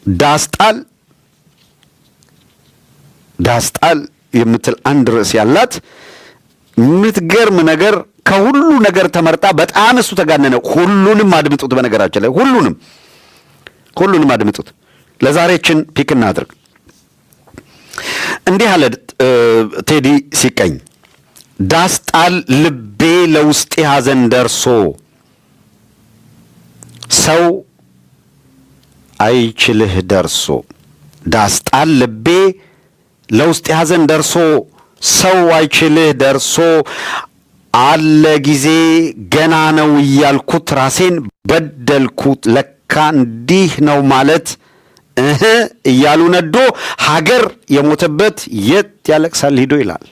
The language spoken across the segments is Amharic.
ዳስጣል ዳስጣል የምትል አንድ ርዕስ ያላት የምትገርም ነገር ከሁሉ ነገር ተመርጣ በጣም እሱ ተጋነነ። ሁሉንም አድምጡት። በነገራችን ላይ ሁሉንም አድምጡት። ለዛሬችን pick እናድርግ። እንዲህ አለ ቴዲ ሲቀኝ፣ ዳስጣል ልቤ ለውስጤ ሐዘን ደርሶ ሰው አይችልህ ደርሶ፣ ዳስጣል ልቤ ለውስጤ ሐዘን ደርሶ ሰው አይችልህ ደርሶ፣ አለ ጊዜ ገና ነው እያልኩት ራሴን በደልኩት፣ ለካ እንዲህ ነው ማለት እህ እያሉ ነዶ፣ ሀገር የሞተበት የት ያለቅሳል ሂዶ ይላል።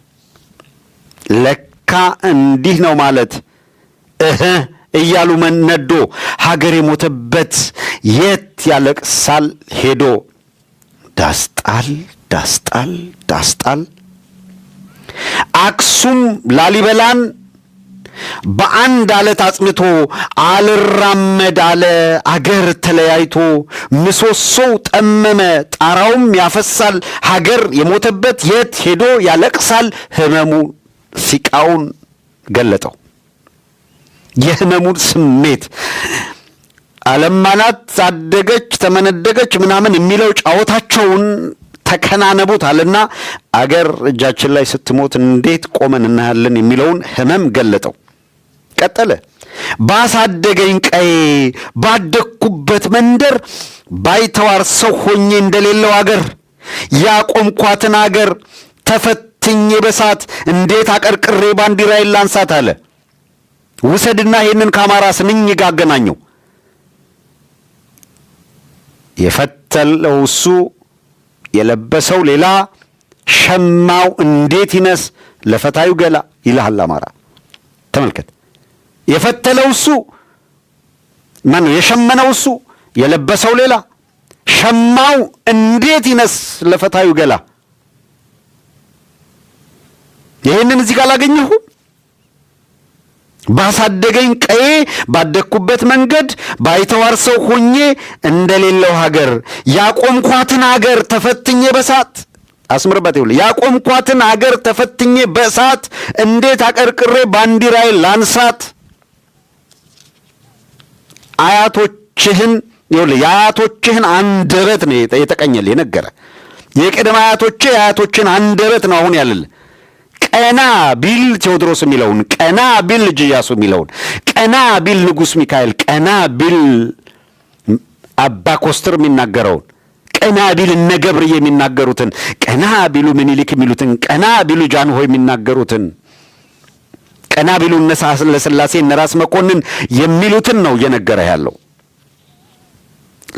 ለካ እንዲህ ነው ማለት እህ እያሉ ነዶ፣ ሀገር የሞተበት የት ያለቅሳል ሄዶ። ዳስጣል ዳስጣል ዳስጣል አክሱም ላሊበላን በአንድ አለት አጽንቶ አልራመድ አለ አገር ተለያይቶ፣ ምሰሶው ጠመመ ጣራውም ያፈሳል፣ ሀገር የሞተበት የት ሄዶ ያለቅሳል። ህመሙ ሲቃውን ገለጠው፣ የህመሙን ስሜት። አለማናት አደገች ተመነደገች ምናምን የሚለው ጫወታቸውን ተከናነቡት አለና አገር እጃችን ላይ ስትሞት እንዴት ቆመን እናያለን የሚለውን ህመም ገለጠው። ቀጠለ። ባሳደገኝ ቀዬ ባደግኩበት መንደር ባይተዋር ሰው ሆኜ እንደሌለው አገር፣ ያቆምኳትን አገር ተፈትኜ በሳት እንዴት አቀርቅሬ ባንዲራዬን ላንሳት አለ። ውሰድና ይህንን ከአማራ ስንኝ ጋር አገናኘው። የፈተለው እሱ የለበሰው ሌላ፣ ሸማው እንዴት ይነስ ለፈታዩ ገላ ይልሃል አማራ። ተመልከት። የፈተለው እሱ ማነው? የሸመነው እሱ የለበሰው ሌላ፣ ሸማው እንዴት ይነስ ለፈታዩ ገላ። ይህንን እዚህ ጋር አላገኘሁም። ባሳደገኝ ቀዬ ባደግኩበት መንገድ ባይተዋር ሰው ሆኜ እንደሌለው ሀገር፣ ያቆምኳትን ሀገር ተፈትኜ በሳት፣ አስምርበት፣ ይኸውልህ፣ ያቆምኳትን ሀገር ተፈትኜ በእሳት እንዴት አቀርቅሬ ባንዲራዬን ላንሳት። አያቶችህን፣ ይኸውልህ፣ የአያቶችህን አንደበት ነው የተቀኘልህ የነገረ፣ የቅድመ አያቶችህ የአያቶችህን አንደበት ነው አሁን ያለልህ። ቀና ቢል ቴዎድሮስ የሚለውን፣ ቀና ቢል ልጅ ኢያሱ የሚለውን፣ ቀና ቢል ንጉሥ ሚካኤል፣ ቀና ቢል አባ ኮስትር የሚናገረውን፣ ቀና ቢል እነ ገብርዬ የሚናገሩትን፣ ቀና ቢሉ ምኒልክ የሚሉትን፣ ቀና ቢሉ ጃንሆይ የሚናገሩትን፣ ቀና ቢሉ እነ ሳህለስላሴ እነ ራስ መኮንን የሚሉትን ነው እየነገረ ያለው።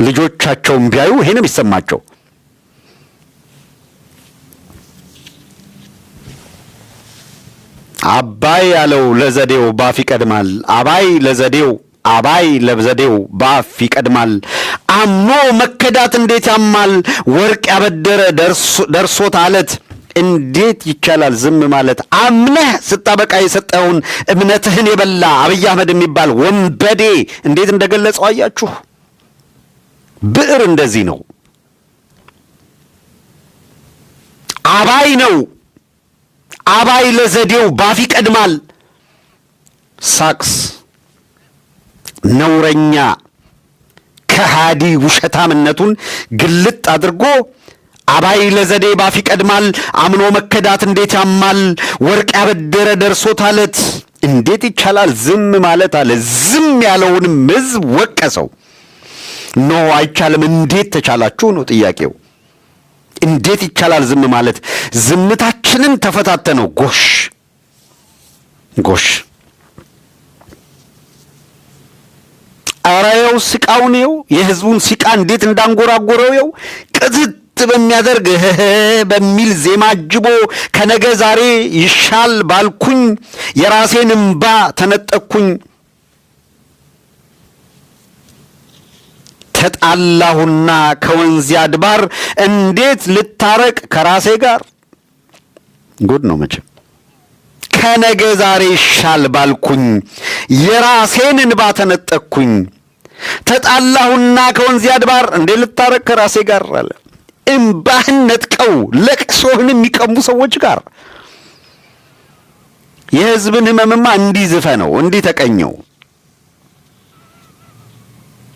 ልጆቻቸውን ቢያዩ ይሄንም ይሰማቸው። አባይ ያለው ለዘዴው ባፍ ይቀድማል። አባይ ለዘዴው አባይ ለዘዴው ባፍ ይቀድማል። አምኖ መከዳት እንዴት ያማል። ወርቅ ያበደረ ደርሶት አለት እንዴት ይቻላል ዝም ማለት? አምነህ ስታበቃ የሰጠኸውን እምነትህን የበላ አብይ አህመድ የሚባል ወንበዴ እንዴት እንደገለጸው አያችሁ። ብዕር እንደዚህ ነው። አባይ ነው። አባይ ለዘዴው ባፍ ይቀድማል። ሳክስ ነውረኛ ከሃዲ ውሸታምነቱን ግልጥ አድርጎ አባይ ለዘዴ ባፍ ይቀድማል። አምኖ መከዳት እንዴት ያማል። ወርቅ ያበደረ ደርሶታለት እንዴት ይቻላል ዝም ማለት አለ። ዝም ያለውንም ሕዝብ ወቀሰው። No አይቻልም። እንዴት ተቻላችሁ ነው ጥያቄው። እንዴት ይቻላል ዝም ማለት? ዝምታችንን ተፈታተነው። ጎሽ ጎሽ። ኧረ ይኸው ሲቃውን ይኸው የህዝቡን ሲቃ እንዴት እንዳንጎራጎረው ይኸው ቅጥት በሚያደርግ በሚል ዜማ አጅቦ፣ ከነገ ዛሬ ይሻል ባልኩኝ የራሴን እምባ ተነጠቅኩኝ፣ ተጣላሁና ከወንዝ አድባር እንዴት ልታረቅ ከራሴ ጋር። ጉድ ነው መቼም። ከነገ ዛሬ ይሻል ባልኩኝ የራሴን እንባ ተነጠቅኩኝ፣ ተጣላሁና ከወንዚ አድባር እንዴ ልታረቅ ከራሴ ጋር አለ። እምባህን ነጥቀው ለቅሶህን የሚቀሙ ሰዎች ጋር የህዝብን ህመምማ እንዲህ ዝፈነው፣ እንዲህ ተቀኘው።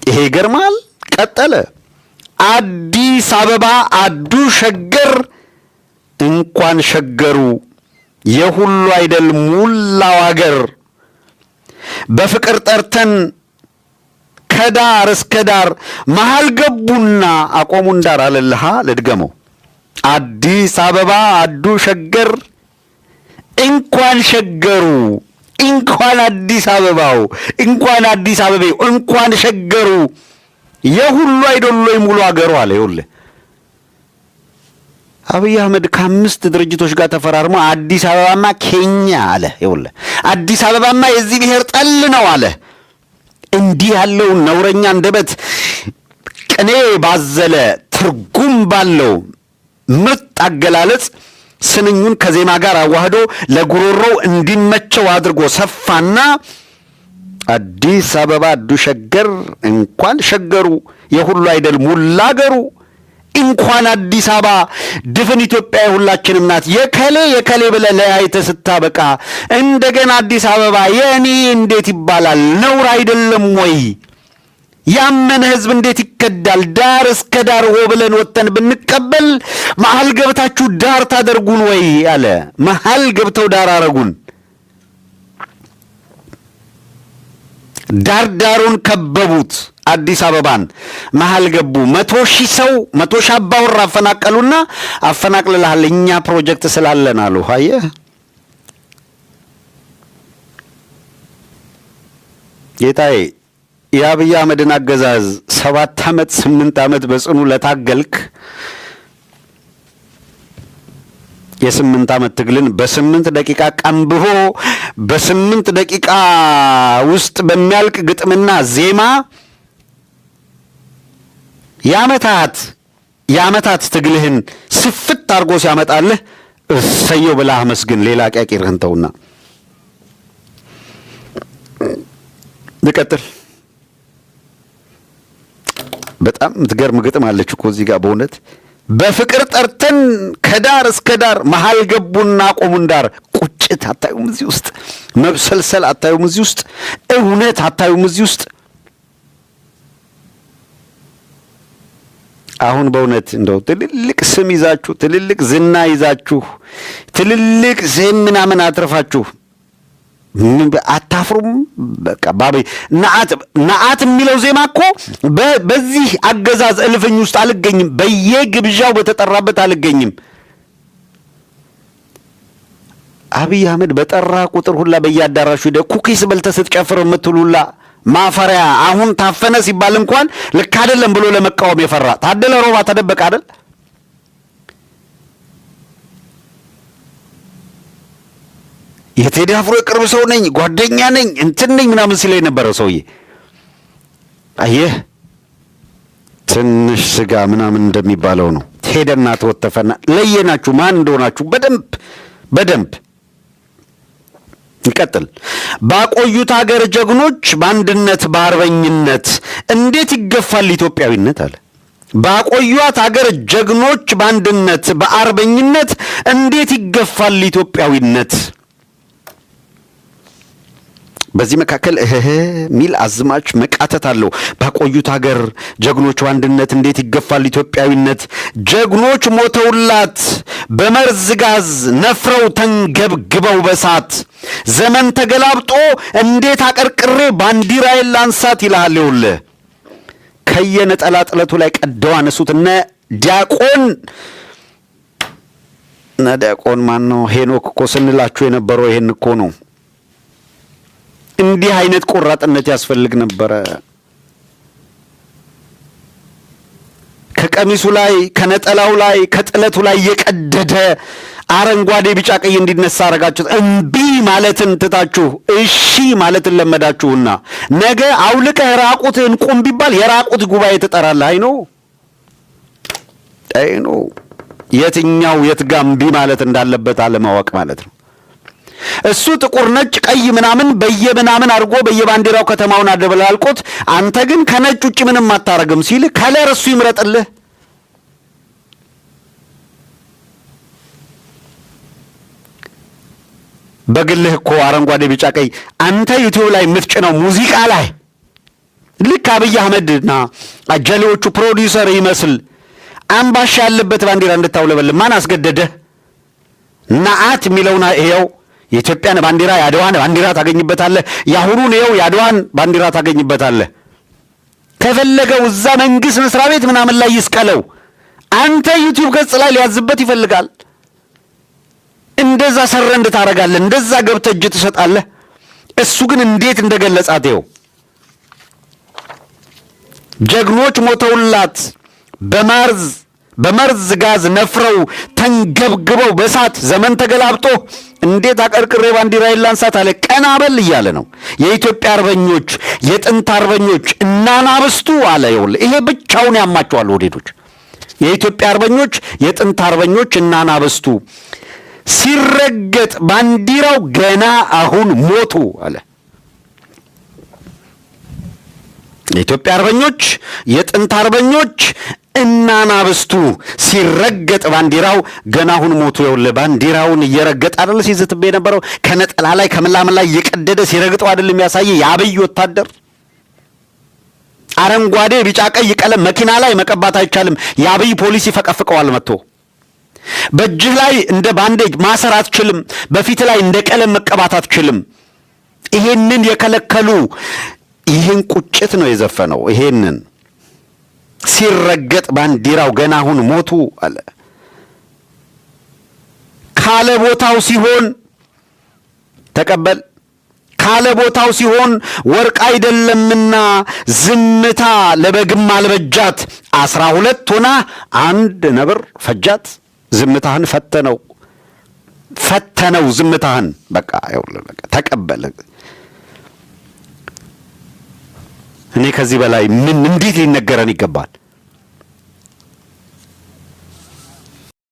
ይሄ ይገርማል። ቀጠለ። አዲስ አበባ አዱ ሸገር እንኳን ሸገሩ የሁሉ አይደል ሙላው አገር፣ በፍቅር ጠርተን ከዳር እስከ ዳር መሃል ገቡና አቆሙን ዳር አለልሃ። ልድገመው። አዲስ አበባ አዱ ሸገር እንኳን ሸገሩ እንኳን አዲስ አበባው እንኳን አዲስ አበቤው እንኳን ሸገሩ የሁሉ አይደል ሙሉ አገሩ አለ። ይኸውልህ አብይ አህመድ ከአምስት ድርጅቶች ጋር ተፈራርሞ አዲስ አበባማ keenya አለ። ይኸውልህ አዲስ አበባማ የዚህ ብሔር ጠል ነው አለ። እንዲህ ያለውን ነውረኛ አንደበት ቅኔ ባዘለ ትርጉም ባለው ምርጥ አገላለጽ ስንኙን ከዜማ ጋር አዋህዶ ለጉሮሮው እንዲመቸው አድርጎ ሰፋና አዲስ አበባ አዱ ሸገር እንኳን ሸገሩ የሁሉ አይደል ሙላገሩ፣ እንኳን አዲስ አበባ ድፍን ኢትዮጵያ የሁላችንም ናት። የከሌ የከሌ ብለህ ለያይተህ ስታበቃ እንደገና አዲስ አበባ የእኔ እንዴት ይባላል? ነውር አይደለም ወይ? ያመነ ህዝብ እንዴት ይከዳል? ዳር እስከ ዳር ሆ ብለን ወጥተን ብንቀበል መሀል ገብታችሁ ዳር ታደርጉን ወይ አለ። መሀል ገብተው ዳር አረጉን። ዳር ዳሩን ከበቡት። አዲስ አበባን መሀል ገቡ። 100,000 ሰው፣ 100,000 አባወራ አፈናቀሉና አፈናቅልልሃል እኛ ፕሮጀክት ስላለን አሉ። አየህ ጌታዬ፣ የአብይ አህመድን አገዛዝ 7 ዓመት 8 ዓመት በጽኑ ለታገልክ የ8 ዓመት ትግልን በ8 ደቂቃ ቀንብቦ በ8 ደቂቃ ውስጥ በሚያልቅ ግጥምና ዜማ የዓመታት የዓመታት ትግልህን ስፍት አድርጎ ሲያመጣልህ እሰየው ብለህ አመስግን። ሌላ ቂያቂርህን ተውና ልቀጥል። በጣም የምትገርም ግጥም አለች እኮ እዚህ ጋር በእውነት። በፍቅር ጠርተን ከዳር እስከ ዳር መሀል ገቡና አቆሙን ዳር። ቁጭት አታዩም እዚህ ውስጥ? መብሰልሰል አታዩም እዚህ ውስጥ? እውነት አታዩም እዚህ ውስጥ? አሁን በእውነት እንደው ትልልቅ ስም ይዛችሁ፣ ትልልቅ ዝና ይዛችሁ፣ ትልልቅ ስም ምናምን አትርፋችሁ አታፍሩም? በቃ ባቤ ነዓት ነዓት የሚለው ዜማ እኮ በዚህ አገዛዝ እልፍኝ ውስጥ አልገኝም፣ በየግብዣው በተጠራበት አልገኝም። አብይ አህመድ በጠራ ቁጥር ሁላ በየአዳራሹ ሄደህ cookies በልተህ ስትጨፍር የምትል ሁላ ማፈሪያ። አሁን ታፈነ ሲባል እንኳን ልክ አይደለም ብሎ ለመቃወም የፈራ ታደለ ሮባ ተደበቀ አይደል? የቴዲ አፍሮ የቅርብ ሰው ነኝ፣ ጓደኛ ነኝ፣ እንትን ነኝ ምናምን ሲል የነበረው ሰውዬ አየህ፣ ትንሽ ስጋ ምናምን እንደሚባለው ነው። ሄደና ተወተፈና ለየናችሁ ማን እንደሆናችሁ በደንብ በደንብ። ይቀጥል። ባቆዩት አገር ጀግኖች በአንድነት በአርበኝነት እንዴት ይገፋል ኢትዮጵያዊነት አለ። ባቆዩት አገር ጀግኖች በአንድነት በአርበኝነት እንዴት ይገፋል ኢትዮጵያዊነት? በዚህ መካከል እህህ ሚል አዝማች መቃተት አለው። ባቆዩት ሀገር ጀግኖች አንድነት እንዴት ይገፋል ኢትዮጵያዊነት? ጀግኖች ሞተውላት በመርዝ ጋዝ ነፍረው ተንገብግበው በሳት፣ ዘመን ተገላብጦ እንዴት አቀርቅሬ ባንዲራዬን ላንሳት ይልሃል። ይኸውልህ ከየነጠላ ጥለቱ ላይ ቀደው አነሱት። እነ ዲያቆን ማን ነው ሄኖክ እኮ ስንላችሁ የነበረው ይሄን እኮ ነው። እንዲህ አይነት ቆራጥነት ያስፈልግ ነበረ። ከቀሚሱ ላይ፣ ከነጠላው ላይ፣ ከጥለቱ ላይ የቀደደ አረንጓዴ፣ ቢጫ፣ ቀይ እንዲነሳ አረጋችሁት። እምቢ ማለትን ትታችሁ እሺ ማለትን ለመዳችሁና ነገ አውልቀህ ራቁትህን ቁም ቢባል የራቁት ጉባኤ ትጠራለህ። አይኖ አይኖ የትኛው የት ጋ እምቢ ማለት እንዳለበት አለማወቅ ማለት ነው። እሱ ጥቁር፣ ነጭ፣ ቀይ ምናምን በየምናምን አድርጎ በየባንዲራው ከተማውን አደበላልቆት፣ አንተ ግን ከነጭ ውጭ ምንም አታረግም ሲል color እሱ ይምረጥልህ። በግልህ እኮ አረንጓዴ፣ ቢጫ፣ ቀይ አንተ ዩቲዩብ ላይ የምትጭነው ሙዚቃ ላይ ልክ አብይ አህመድና አጀሌዎቹ ፕሮዲውሰር ይመስል አምባሻ ያለበት ባንዲራ እንድታውለበልብ ማን አስገደደህ? ነዓት የሚለውን ይኸው የኢትዮጵያን ባንዲራ የአድዋን ባንዲራ ታገኝበታለህ። የአሁኑን ይኸው የአድዋን ባንዲራ ታገኝበታለህ። ከፈለገው እዛ መንግስት መስሪያ ቤት ምናምን ላይ ይስቀለው። አንተ ዩቲዩብ ገጽ ላይ ሊያዝበት ይፈልጋል። እንደዛ surrender ታረጋለህ፣ እንደዛ ገብተህ እጅ ትሰጣለህ። እሱ ግን እንዴት እንደገለጻት ይኸው ጀግኖች ሞተውላት በመርዝ ጋዝ ነፍረው ተንገብግበው በሳት ዘመን ተገላብጦ እንዴት አቀርቅሬ ባንዲራዬን ላንሳት አለ። ቀና በል እያለ ነው። የኢትዮጵያ አርበኞች፣ የጥንት አርበኞች እናናብስቱ አለ። ይኸውልህ ይሄ ብቻውን ያማቸዋል ወዴዶች። የኢትዮጵያ አርበኞች፣ የጥንት አርበኞች እናናብስቱ ሲረገጥ ባንዲራው ገና አሁን ሞቱ አለ። የኢትዮጵያ አርበኞች፣ የጥንት አርበኞች እናናብስቱ ሲረገጥ ባንዲራው ገና አሁን ሞቱ። ይኸውልህ ባንዲራውን እየረገጠ አይደል ሲዝትብ የነበረው ከነጠላ ላይ ከምናምን ላይ እየቀደደ ሲረግጠው አይደል የሚያሳይ የአብይ ወታደር። አረንጓዴ ቢጫ ቀይ ቀለም መኪና ላይ መቀባት አይቻልም። የአብይ ፖሊስ ይፈቀፍቀዋል መጥቶ። በእጅህ ላይ እንደ bandage ማሰር አትችልም። በፊት ላይ እንደ ቀለም መቀባት አትችልም። ይሄንን የከለከሉ ይህን ቁጭት ነው የዘፈነው። ይሄንን ሲረገጥ ባንዲራው ገና አሁን ሞቱ አለ። ካለ ቦታው ሲሆን ተቀበል፣ ካለ ቦታው ሲሆን ወርቅ አይደለምና ዝምታ ለበግም አልበጃት። 12 ሆና አንድ ነብር ፈጃት። ዝምታህን ፈተነው ፈተነው ዝምታህን። በቃ ይኸውልህ፣ በቃ ተቀበል። እኔ ከዚህ በላይ ምን እንዴት ሊነገረን ይገባል?